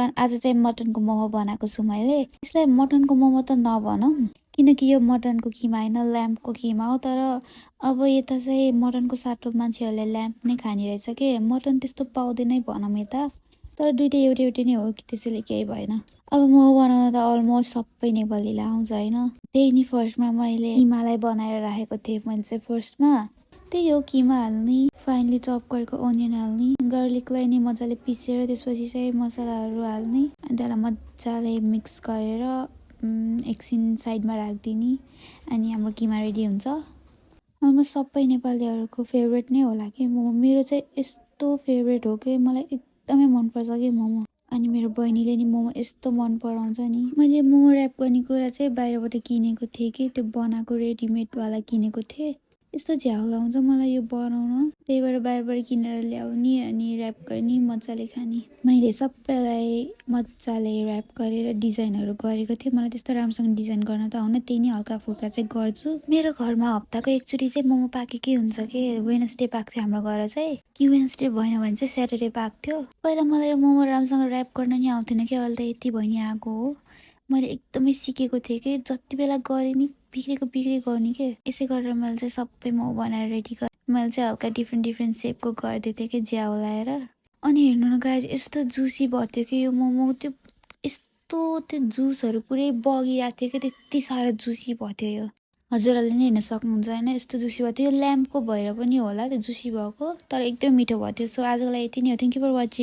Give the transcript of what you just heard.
Everyone, आज चाहिँ मटनको मोमो बनाएको छु मैले। यसलाई मटनको मोमो त नभनौँ किनकि यो मटनको किमा हैन, ल्याम्पको किमा हो। तर अब यता चाहिँ मटनको साटो मान्छेहरूले ल्याम्प नै खाने रहेछ के। मटन त्यस्तो पाउँदैन भनौँ यता, तर दुइटै एउटै एउटै नै हो कि, त्यसैले केही भएन। अब मोमो बनाउन त अलमोस्ट सबै नेपालीलाई आउँछ हैन। त्यही नि फर्स्टमा मैले किमालाई बनाएर राखेको थिएँ। मैले चाहिँ फर्स्टमा त्यही हो, किमा हाल्ने, फाइनली चप गरेको अनियन हाल्ने, गार्लिकलाई नि मजाले पिसेर त्यसपछि चाहिँ मसलाहरू हाल्ने, अनि त्यसलाई मजाले मिक्स गरेर एकछिन साइडमा राखिदिने, अनि हाम्रो किमा रेडी हुन्छ। अलमोस्ट सबै नेपालीहरूको फेभरेट नै होला कि मोमो। मेरो चाहिँ यस्तो फेभरेट हो कि मलाई एकदमै मनपर्छ कि मोमो। अनि मेरो बहिनीले नि मोमो यस्तो मन पराउँछ नि। मैले मोमो ऱ्याप गर्ने कुरा चाहिँ बाहिरबाट किनेको थिएँ कि, त्यो बनाएको रेडिमेडवाला किनेको थिएँ। यस्तो झ्याउ लाउँछ मलाई यो बनाउन, त्यही भएर बाहिरबाट किनेर ल्याउने अनि ऱ्याप गर्ने, मजाले खाने। मैले सबैलाई मजाले ऱ्याप गरेर डिजाइनहरू गरेको थिएँ। मलाई त्यस्तो राम्रोसँग डिजाइन गर्न त आउन, त्यही नै हल्का फुल्का चाहिँ गर्छु। मेरो घरमा हप्ताको एकचोटि चाहिँ मोमो पाकेकै हुन्छ कि। वेडनेसडे पाक्थ्यो हाम्रो घर चाहिँ, कि वेडनेसडे भएन भने चाहिँ स्याटरडे पाक्थ्यो। पहिला मलाई यो मोमो राम्रोसँग ऱ्याप गर्न नि आउँथेन कि, अहिले त यति भइ नै आएको हो। मैले एकदमै सिकेको थिएँ कि, जति बेला गरेँ नि बिग्री गर्ने के। यसै गरेर मैले चाहिँ सबै मोमो बनाएर रेडी गरेँ। मैले चाहिँ हल्का डिफ्रेन्ट सेपको गरिदिएको थिएँ कि ज्याउ लाएर। अनि हेर्नु न गाइज, यस्तो जुसी भयो थियो कि यो मोमो। त्यो यस्तो त्यो जुसहरू पुरै बगिरहेको थियो कि, त्यति साह्रो जुसी भयो थियो यो। हजुरहरूले नि हेर्न सक्नुहुन्छ होइन, यस्तो जुसी भएको थियो। यो ल्याम्पको भएर पनि होला त्यो जुसी भएको, तर एकदमै मिठो भयो थियो। सो आजको लागि यति नै हो। Thank you for watching.